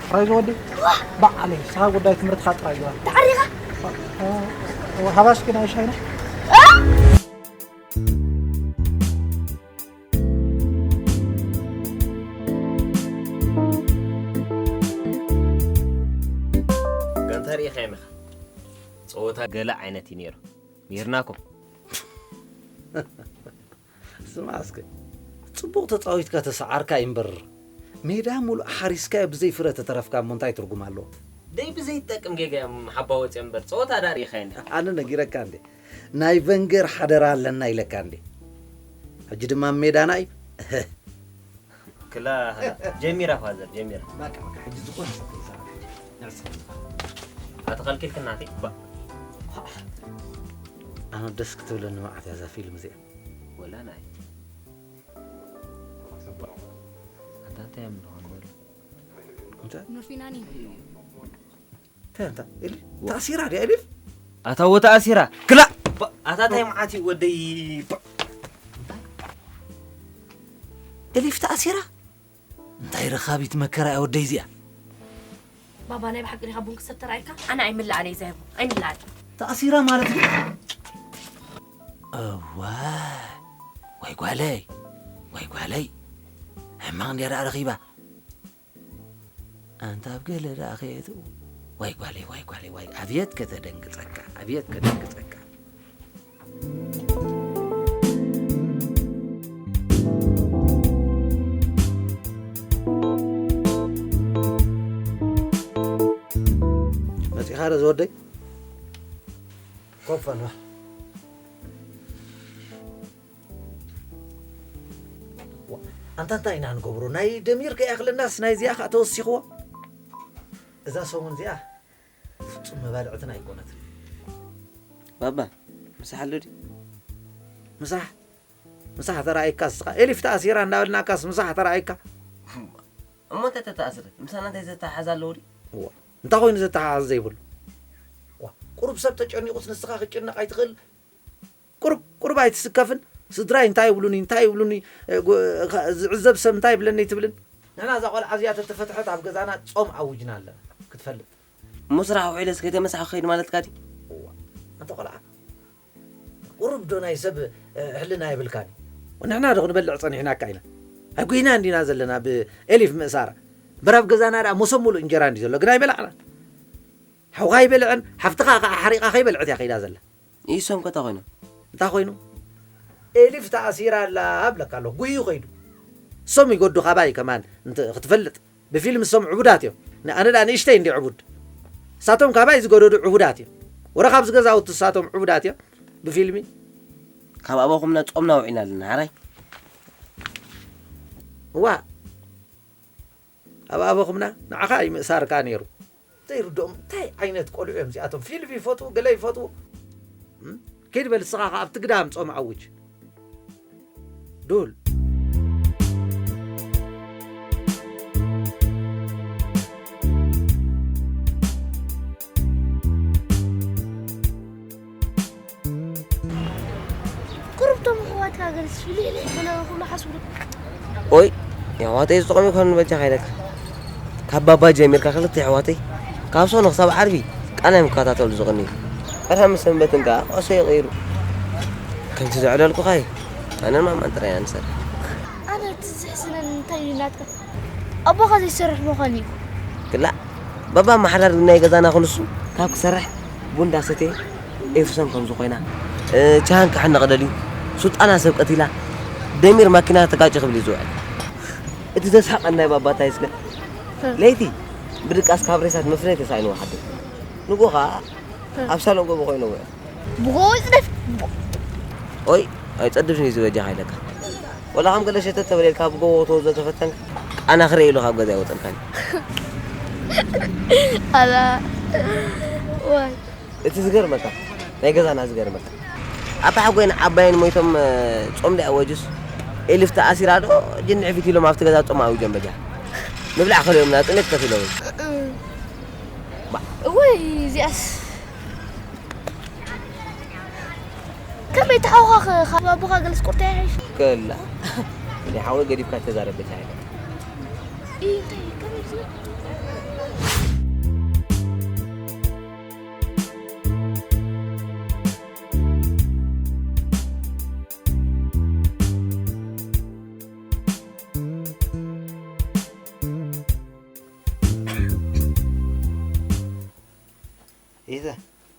ጥራይ ዝወዲ ባዕለይ ንስኻ ጉዳይ ትምህርትኻ ጥራይ ግበር። ተዓሪኻ? ሃባስኪ ናይ ሻይና። ጋንታ ርኢኻዮም ኢኻ። ጸወታ ገለ ዓይነት እዩ ነይሩ። ሚርናኩም። ስማዕ እስከ፣ ጽቡቕ ተጻዊትካ ተሰዓርካ እዩ እምበር፣ ሜዳ ሙሉእ ሓሪስካዮ ብዘይ ፍረ ተተረፍካ እሞ እንታይ ትርጉም ኣለዎ? ደይ ብዘይ ትጠቅም ጌጋ እዮም ሓባ ወፂኦም እምበር ጸወታ ዳ ርኢኻዮ እንዲ። ኣነ ነጊረካ እንዴ፣ ናይ ቨንገር ሓደራ ኣለና ኢለካ እንዴ። ሕጂ ድማ ሜዳና እዩ። ክላ ጀሚራ ፋዘር ጀሚራ። በቃ በቃ ሕጂ ዝኾነ ሰብ ይሰራ። ንዕስ ኣተኸልኪልክናቲ። ኣነ ደስ ክትብለኒ መዓት እያ እዛ ፊልም እዚኣ። ወላ ናይ ኣታ እንታይ እዮም ዝኾኑ ዘሎ? እንታይ? ኖፊናኒ እንታይ ኣንታ? ኤሊ ተኣሲራ ድያ ኤሊፍ? ኣታ ወተኣሲራ ክላ ኣታ እንታይ መዓት እዩ ወደይ? ኤሊፍ ተኣሲራ? እንታይ ረኻቢት መከራ እያ ወደይ እዚኣ? ባባ ናይ ብሓቂ ዲኻ ቡን ክሰቲ ተራእይካ? ኣነ ኣይምልኣን እየ ዛይቦ ኣይምልኣን። ተኣሲራ ማለት ግን እዋይ ወይ ጓለይ ወይ ጓለይ ሕማቕ እንድያ ደኣ ረኺባ። ኣንታ ኣብ ገለ ደኣ ከየትኡ ዋይ ጓለይ ዋይ ጓለይ ዋይ ኣብየት ከተደንግጸካ ኣብየት ከደንግጸካ። መጺኻ ዶ ዝወደይ? ኮፈን ዋ ኣንታ እንታይ ኢና ንገብሮ? ናይ ደሚር ከይኣኽለናስ ናይ እዚኣ ከዓ ተወሲኽዎ። እዛ ሰሙን እዚኣ ፍጹም መባልዕትና ኣይኮነትን። ባባ ምሳሕ ኣሎ ድዩ? ምሳሕ ምሳሕ ተራእይካስ እስኻ ኤሊፍ ተኣሲራ እንዳበልናካስ ምሳሕ ተራእይካ። እሞ እንተ ተተኣስረት ምሳና እንታይ ዘተሓሓዝ ኣለዎ ድዩ? እዋ እንታይ ኮይኑ ዘተሓሓዝ ዘይብሉ? ዋ ቁሩብ ሰብ ተጨኒቑስ ንስኻ ክጭነቕ ኣይትኽእል። ቁሩብ ቁሩብ ኣይትስከፍን? ስድራይ እንታይ ይብሉኒ እንታይ ይብሉኒ ዝዕዘብ ሰብ እንታይ ይብለኒ ኣይትብልን? ንሕና እዛ ቆልዓ እዚኣ ተተፈትሐት ኣብ ገዛና ጾም ኣዊጅና ኣለና ክትፈልጥ። እሞ ስራሕ ውዒለስ ከይተመሳሕ ክኸይድ ማለትካ ድዩ? እዋ ኣንተ ቆልዓ ቁሩብ ዶ ናይ ሰብ ሕልና የብልካን እዩ? ንሕና ዶ ክንበልዕ ጸኒሕናካ ኢና? ኣብ ጉይና እንዲና ዘለና ብኤሊፍ ምእሳራ። እምበር ኣብ ገዛና ደኣ መሶብ ሙሉእ እንጀራ እንዲ ዘሎ ግን ኣይበላዕናን። ሓውኻ ኣይበልዐን ሓፍትኻ ከዓ ሓሪቓ ከይበልዐት እያ ከይዳ ዘላ። ኢሶም ከ እንታይ ኮይኖም? እንታይ ኮይኑ? ኤሊፍ ተኣሲራ ኣላ እብለካ ኣለኹ። ጉይዩ ከይዱ። እሶም ይገዱ ካባይ ከማን እንተ ክትፈልጥ። ብፊልም እሶም ዕቡዳት እዮም። ኣነ ደኣ ንእሽተይ እንዲ ዕቡድ። እሳቶም ካባይ ዝገደዱ ዕቡዳት እዮም። ወረ ካብዚ ገዛውቲ እሳቶም ዕቡዳት እዮም። ብፊልሚ። ካብ ኣባኹምና ጾምና ውዒልና ኣለና። ሓራይ። እዋ ኣብ ኣበኹምና ንዓኻ እዩ ምእሳርካ ነይሩ። ዘይርድኦም እንታይ ዓይነት ቆልዑ እዮም እዚኣቶም ፊልም ይፈትዉ ገለ ይፈትዉ እም? ከይድ በል እስኻ ኸዓ ኣብቲ ግዳም ጾም ዓውጅ ዱል ቁሩብ ቶም ኣሕዋትካ ገለስ ፍልይ ኢለ ይበለኹም ሓስቡ። ኦይ የሕዋተይ ዝጠቕም ይኮን በጃኻ ኢለካ። ካብ ባባ ጀሚርካ ክልተ የሕዋተይ ካብ ሰኑ ክሳብ ዓርቢ ቃና እዮም ክከታተሉ ዝቕንዩ። ቀዳምን ሰንበትን ከኣ ኩዕሶ ይቕይሩ። ከምቲ ዘዕለልኩኻ እዩ። ኣነን ማማን ጥራይ ኢና ንሰርሕ። ኣነ እቲ ዘሕዝነኒ እንታይ እዩ ናትካ ኣቦኻ ዘይሰርሕ ምዃኑ እዩ። ክላእ ባባ ኣመሓዳሪ ናይ ገዛና ክንሱ ካብ ክሰርሕ ቡን እንዳሰተየ ኤፍሶን ከምዚ ኮይና ቻሃን ክሕነቕ ደልዩ ሱልጣና ሰብ ቀቲላ ደሚር ማኪና ተጋጭ ክብል እዩ ዝውዕል። እቲ ዘስሕቐኒ ናይ ባባ እንታይ እስከ ለይቲ ብድቃስ ካብ ሬሳት መፍለይ ተሳኢንዎ ሓደር ንግሆ ከዓ ኣብ ሳሎን ጎቦ ኮይኑ ውዕል። ብጎቦ ይፅደፍ። ኦይ ኣይፀድፍን እዩ ዝበጃኻ ኢለካ። ወላ ከም ገለ ሸተት ተበለ ኢልካ ብጎቦ ክትወዞ ተፈተንካ ቃና ክርኢ ኢሉ ካብ ገዛ ኣይወፀልካን። ኣላ ዋይ እቲ ዝገርመካ ናይ ገዛና ዝገርመካ ኣባ ሓጎይን ዓባይን ሞይቶም ጾም ዳኣ ወጁስ ኤልፍ ተኣሲራ ዶ ጅንዕ ፊት ኢሎም ኣብቲ ገዛ ጾም ኣውጆም በጃ ምብላዕ ከሊኦምና ጥሜት ከፊሎም እወይ እዚኣስ ከመይ ተሓውኻ ካብ ኣቦኻ ገለስ ቁርታ ይሓይሽ ከላ ናይ ሓወይ ገዲፍካ ተዛረበች ኣይለ እንታይ ከመይ ዝብል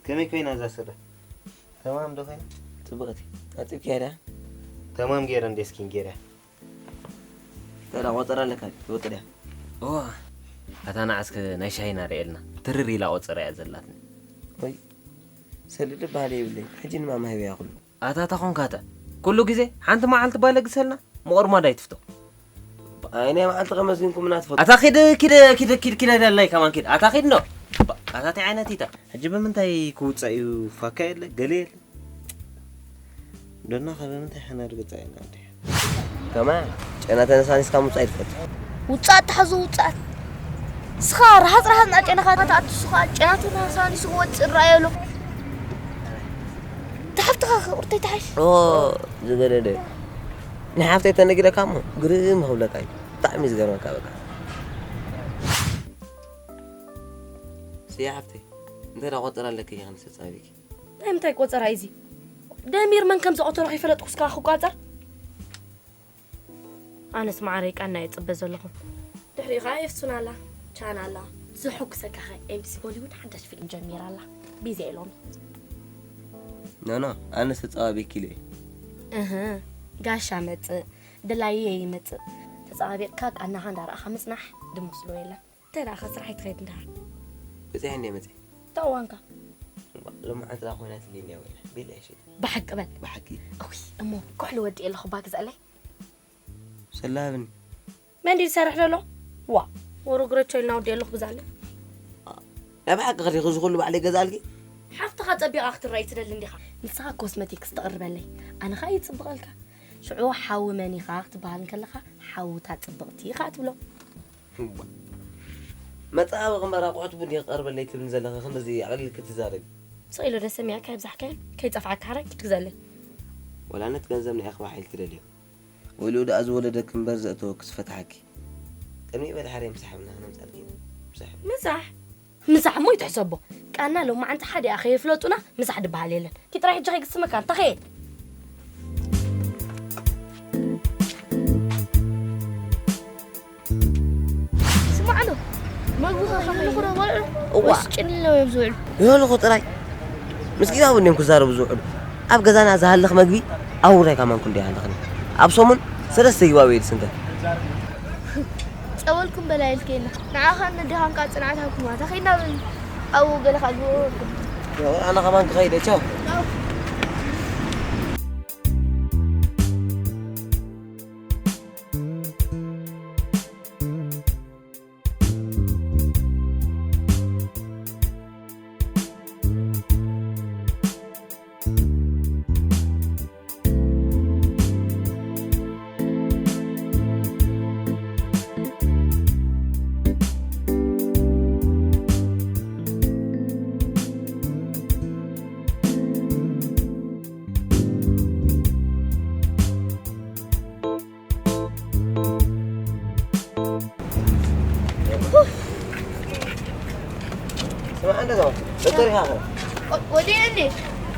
ከመይ ኮይና እዛ ስረ? ተማም ዶ ኮይና? ጽብቕቲ። ኣጽብክያ ድያ? ተማም ገይረ እንደ ስኪን ገይረ። ተራ ቆጸራ ኣለካ፣ ትወጥ ድያ? እዋ፣ ኣታ ንዓስከ ናይ ሻሂና ርእየልና። ትርር ኢላ ቆጸራ እያ ዘላትኒ። ወይ፣ ሰልዲ ባህሊ የብለይ። ሕጂ ንማማ ሂበያ ኩሉ። ኣታ ታኾንካ ኣታ? ኩሉ ግዜ ሓንቲ መዓልቲ ባለግሰልና፣ ምቑርማድ ኣይትፍቶ። ኣይ፣ ናይ መዓልቲ ከመዝግንኩምና ትፈልጡ። ኣታ ኪድ፣ ኪድ፣ ኪድ፣ ኪድ፣ ኪድ ኣይደላይ ከማን ኪድ። ኣታ ኪድ ኖ። ኣታ እንታይ ዓይነት ኢታ? ሕጂ ብምንታይ ክውጻእ እዩ? ፋካ የለ፣ ገለ የለ። ዶና ካብ ምንታይ ሓና ርግጻ ኢና እንዴ? ከማን ጨና ተነሳኒስካ ምውጻእ ይትፈቱ። ውጻእ ኣትሓዙ ውጻእ። ስኻ ርሃጽ ርሃጽ ናጨናኻ ተኣቱ ስኻ ጨናቱ ናሳኒ ስኻ ወጽእ ራየሎ። ተሓፍትኻ ቁርተይ ተሓሽ። ኦ፣ ዝገደደ። ንሓፍተይ ተነጊረካ እሞ ግርም ክብለካ እዩ። ብጣዕሚ ዝገርመካ በቃ። ስያ ሓፍተይ፣ እንታይ ዳ ቆጸራ ኣለኪ ኢኺ ንሰጻቢኪ? ናይ ምንታይ ቆጸራ እዩ እዚ? ደሚር መን ከም ዝቆጸሮ ከይፈለጥኩ እስካ ክቋጸር? ኣነስ ማዕረይ ቃና እየ ጽበ ዘለኹ። ድሕሪኡ ከዓ ኤፍሱን ኣላ፣ ቻን ኣላ። ዝሕጉሰካ ኸ ኤምሲ ቦሊውድ ሓዳሽ ፊልም ጀሚራ ኣላ። ቢዚ እየ ሎሚ። ኖ፣ ኖ፣ ኣነስ ተጸባቢኪ ኢለ እየ። እህ፣ ጋሻ መጽእ፣ ድላየ ይመጽእ። ተጸባቢቕካ ቃናኻ እንዳረኣኻ ምጽናሕ ድመስሎ የለን። እንታይ ደኣ፣ ካብ ስራሕ ኣይትኸይድ እንድሓር? በጺሐ እንድየ መጺአ። እንታይ እዋንካ? እምባ፣ ሎማዓንቲ ደኣ ኮይና ትልኒ እያ ወይላ። ቤላ እየ ሸይጠ። ብሓቂ በል። ብሓቂ። እውይ፣ እሞ ኩሕሊ ወዲኤ ኣለኹ፣ እባ ግዝኣለይ። ሰላብኒ። መን ድዩ ዝሰርሕ ዘሎ? ዋ፣ ወሩ ግረቾ ኢልና ወዲኤ ኣለኹ፣ ግዝኣለይ። ኣ፣ ናይ ብሓቂ ኸዲኺ እዚ ኩሉ ባዕለይ ገዝኣልኪ? ሓፍትኻ ጸቢቓ ክትረኣይ ትደሊ እንዲኻ? ንስኻ ኮስመቲክስ ተቕርበለይ፣ ኣነ ኸኣ ይጽብቐልካ። ሽዑ ሓዊ መን ኢኻ ክትበሃል እንከለኻ፣ ሓውታ ጽብቕቲ ኢኻ ትብሎ። እዋ። መጸባበቒ እምበር ኣቑሑት ቡን ይቐርበለይ ትብልኒ ዘለኺ፣ ክንድዚ ኣቕሊልኪ ትዛረቢ። ስቕ ኢሉ ዶ ሰሚዐካ ይብዛሕካዮን ከይጸፍዓካ ሓራይ ኪድ ግዘለይ። ወላ ነቲ ገንዘብ ንዒኺ ባሕ ኢልኪ ደልዮ። ወይልኡ ደኣ ዝወለደኪ እምበር ዘእተወኪ ዝፈትሓኪ። ቅድሚኡ በሊ ሓረይ ምሳሕ ብልና ክነምጻልኪ ኢና። ምሳሕ። ምሳሕ? ምሳሕ እሞ ይትሕሰቦ። ቃና ሎማዓንቲ ሓደ እያ ከየፍለጡና ምሳሕ ድበሃል የለን። እቲ ጥራይ ሕጂ ከይግስመካ፣ እንታይ ከየ? ስማዕ ዶ፣ መግቢ ከ ከመይ ይብሉ? እዋ። ወይስ ጭን ኢሎም እዮም ዝውዕሉ? ይበልኹ ጥራይ። ምስ ጊዛዊ እዮም ክዛረቡ ዝውዕሉ። ኣብ ገዛና ዝሃልኽ መግቢ ኣብ ውራይ ከማን ክንደይ ይሃልኽኒ። ኣብ ሰሙን ሰለስተ ጊባዊ እየ ዝስንከት። ጸበልኩም በላ ኢልከ የለ። ንዓኻን ንድኻንካ ጽንዓት ሃብኩማ። ተኸይድና በል። ኣብኡ ገለ ካልእ ወርኩም። ኣነ ከማን ክኸይድ እየ። ቻው። ስማዕ፣ እንደ ሰው ዶክተር ኢኻ ኸረ? ወ-፣ ወዲኤ እንዴ?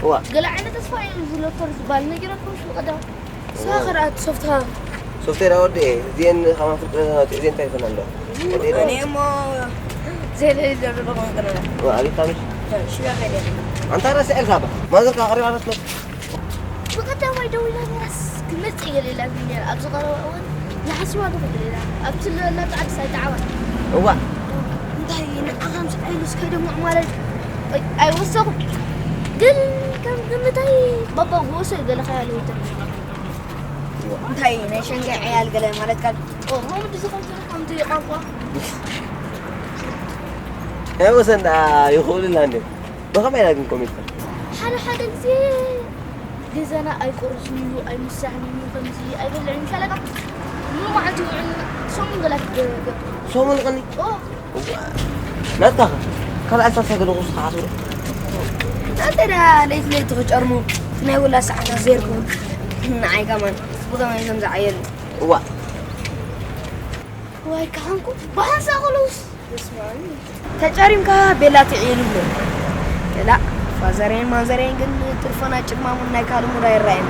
እዋ። ገለ ዓይነት ተስፋ እዩ እዚ ዶክተር ዝበሃል ነጊረኩም ሽሙ ቀዳም። ስኻ ኸረ ኣቲ ሶፍትኻ? ሶፍትዌር ኣወዲኤ፣ እዚኤን ካብ ኣፍሪቃ ናውፂኤ፣ እዚኤን እንታይ ይኾና ኣለዋ? ወዲኤ ዶ? እኔ እሞ ዘይለሊ ዘሎ ዶ ኾንክ ነው? እዋ፣ ኣቤት ታምሽ። ሽያ ከይደ። ኣንታ ረስዐልካ ባ። ማዘርካ ቀሪባ መስመር። ብቐዳማይ ደዊላ ነይራስ ክመጽእ እየ ኢላ ነይራ። ኣብዚ ቀረባ እዋን ይሓስባ ዶ ክብል ኢላ። ኣብቲ ለላ ጻዕዲ ሳይት ዓዋ። እዋ። እንታይ ንዓኻ ምስ ዓይኑ እስከ ደሞ ማለት ኣይ-፣ ኣይወሰኹ። ግን ከም ግምታይ ባባ ወሰ ገለ ኸያለ ይትር። እንታይ ናይ ሸንጋይ ዕያል ገለ ማለት ካብ ኦ፣ ሆም ድዚ ከምዚ ከምዚ ቋንቋ። ናይ ወሰን ደኣ ይኽእሉላ እንድዮም። ብኸመይ ኢና ግን ኮሜንት? ሓደ ሓደ ግዜ ገዛና ኣይቆርስን እዩ፣ ኣይምሳሕን እዩ፣ ከምዚ ኣይበልዕን እዩ። ሻለቃ ሙሉ መዓልቲ ይውዕል፣ ሰሙን ገለ ክትገብር። ሰሙን ቐኒ? ኦ። እዋ። ናትካ ኸ? ካልኣይ ሳልሳይ ገለ ቁርሲ ክሓስቡ? ናተይ ደኣ ለይቲ ለይቲ ክጨርሙ፣ ናይ ውላ ሰዓታት ዘይርከቡ። ንዓይ ከማን ብኸመይ ከም ዝዓየሉ። እዋ። ዋይ፣ ካህንኩ ብሓንሳእ ክሉስ። ተጨሪምካ ቤላ ትዒሉ ኣሎ። ገላ ፋዘረይን ማዘረይን ግን ጥርፎና ጭማሙን ናይ ካልእ ሙድ ኣይረኣየን።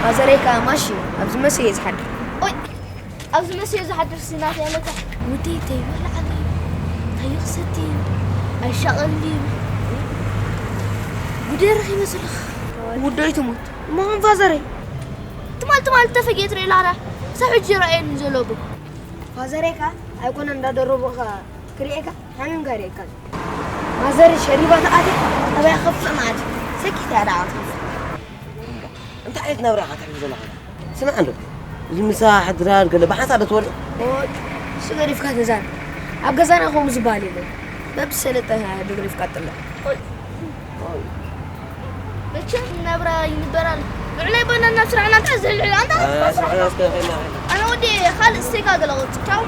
ፋዘረይ ከኣ ማሺ ኣብዚ መሲ እየ ዝሓድር። ኦይ፣ ኣብዚ መሲ እየ ዝሓድር ሲ ናተይ ኣለካ። ወደይ ተይበልዓለይ፣ ተይኽሰቲ፣ ኣይሻቐሊ። ጉደርኽ ይመስልኽ። ውዳይ ትሙት። እሞ ኸም ፋዘረይ? ትማል ትማል ተፈጊኤ ትርኢ ኣለኻ። ክሳብ ሕጂ ይረኣየኒ ዘሎ እኮ። ፋዘረይካ ኣይኮነ እንዳደረቡኻ ክርእየካ፣ ሓሚምካ ይርእየካ። ማዘር ሸሪባ ተኣትያ፣ ጠባያ ከፍእ ማለት እዩ። ሰኪት እያ ደኣ ትኸፍእ። እንታይ ዓይነት ናብራ ኢኻ ትሕልፍ ዘለኻ? ስማዕ እንዶ፣ እዚ ምሳሕ ድራር ገለ ብሓንሳእ ዶ ትበልዑ? ኦይ፣ እሱ ገዲፍካ ተዛረብ። ኣብ ገዛና ከምኡ ዝበሃል የለን። በብሰለጠ ዶ ገዲፍካ ትጥልዕ? ኦይ። ኦይ። መቸም ናብራ ይንበር ኣሎ። ልዕለይ በና ናብ ስራሕና እንታይ ዝሕልሕል? ኣንታ ኣይ፣ ስራሕና እስከ ኸይና፣ ኸይና። ኣነ ወዲ ካልእ ስተይካ ገለ ቁርፂ። ቻው።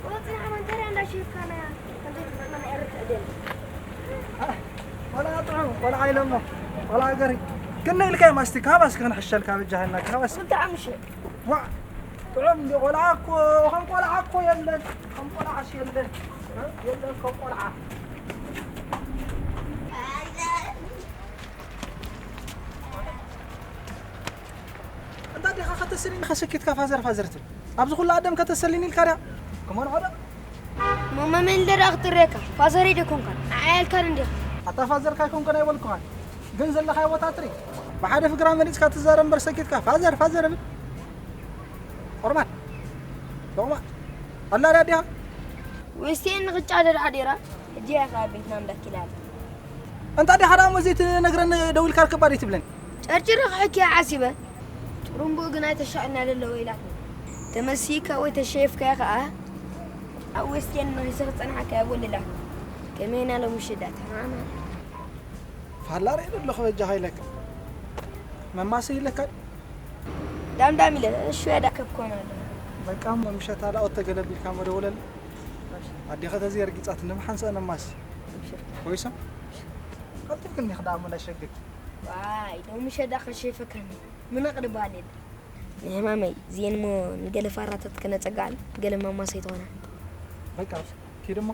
ወፅና መንተርያ እንዳሸፍካና ከምዘይትፍለጠና ኤርትራ ደል። ቆልዓ ጥዑም፣ ቆልዓ ኢለሞ፣ ቆልዓ ገሪ። ግን ኢልካ ማስቲካ፣ ካባስ ክንሕሸልካ በጃህና፣ ካባስ። ብጣዕሚ ሸ- ዋ፣ ጥዑም እንዲ ቆልዓ እኮ፣ ከም ቆልዓ እኮ የለን። ከም ቆልዓስ የለን። እ? የለን ከም ቆልዓ። እንታ ዲኻ ከተስእልኒ ከሰኪትካ ፋዘር ፋዘር ትብል? ኣብዚ ኩሉ ኣደም ከተሰልኒ ኢልካ ድያ? ክመርዖ ዶ? እሞ መመን እንደ ደኣ ክትርእየካ? ፋዘረይ ዶ ኮንካ? ንዓይ ኣልካን እንዲኻ። ኣታ ፋዘርካ ኣይኮንኩን ኣይበልኩኻን። ግን ዘለኻዮ ቦታ ትርኢ። ብሓደ ፍግራ መሊጽካ ትዛረብ እምበር ሰኪትካ ፋዘር ፋዘር እብል። ቆርማድ። ሎቕማድ። ኣላ ድያ ዲኻ? ወይስ እቲኤን ንኽጫ ደድሓ ዲራ? ሕጂ እያ ከኣ ቤትና እንዳኪዳ ኣላ። እንታ ዲኻ ደኣ እሞ ዘይትነግረኒ ደዊልካ ርክባ ደይትብለኒ? ጨርጭሪ ክሕክያ ዓሲበ። ጥሩምብኡ ግን ኣይተሻዕልና ደለወ ኢላትኒ። ተመሲካ ወይ ተሸየፍካዮ ከኣ ኣብ ዌስትጌን ንኺሰ ክጸንሓካ እያ ወልላትኒ። ከመይና ሎሚ ምሽት ደኣ ተሓማማር። ፋላ ርእየ ደለኹ በጃኻ ኢለካ። መማሰይ ኢለካ። ዳምዳም ኢለ እሹ ያዳ ከብኮና ኣሎ። በቃ እሞ ምሸት ኣላ ኦተ ገለቢልካ እሞ ደውለለይ። ኣዴኸ ተዘይ ኣርጊጻትኒ ብሓንሳእ ነማሲ። ወይሶም? ቀልጢፍክኒ ኽዳ እሞ ናይ ሸግር። ዋይ፣ ሎሚ ሸዳ ከሸይፈካኒ። ምነቕ ድበሃል የለ። ንሕማመይ፣ እዚኤን እሞ ንገለ ፋራታት ከነጸግዓን፣ ንገለ ማማሰይ ትኾና። በቃ፣ ኪድ እሞ።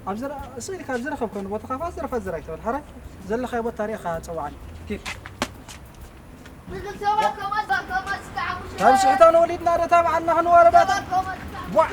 ኣብ ዝረ-፣ ስቕ ኢልካ ኣብ ዝረኸብካሉ ቦታ ኻብ ፋዘር ፋዘር ኣይትበል። ሓራይ ዘለኻዮ ቦታ ሪእኻ ጸውዓኒ። ኪድ። ካብ ስሕታን ወሊድና ዶ ታብዓልና ክንዋረዳታ? ቧዕ!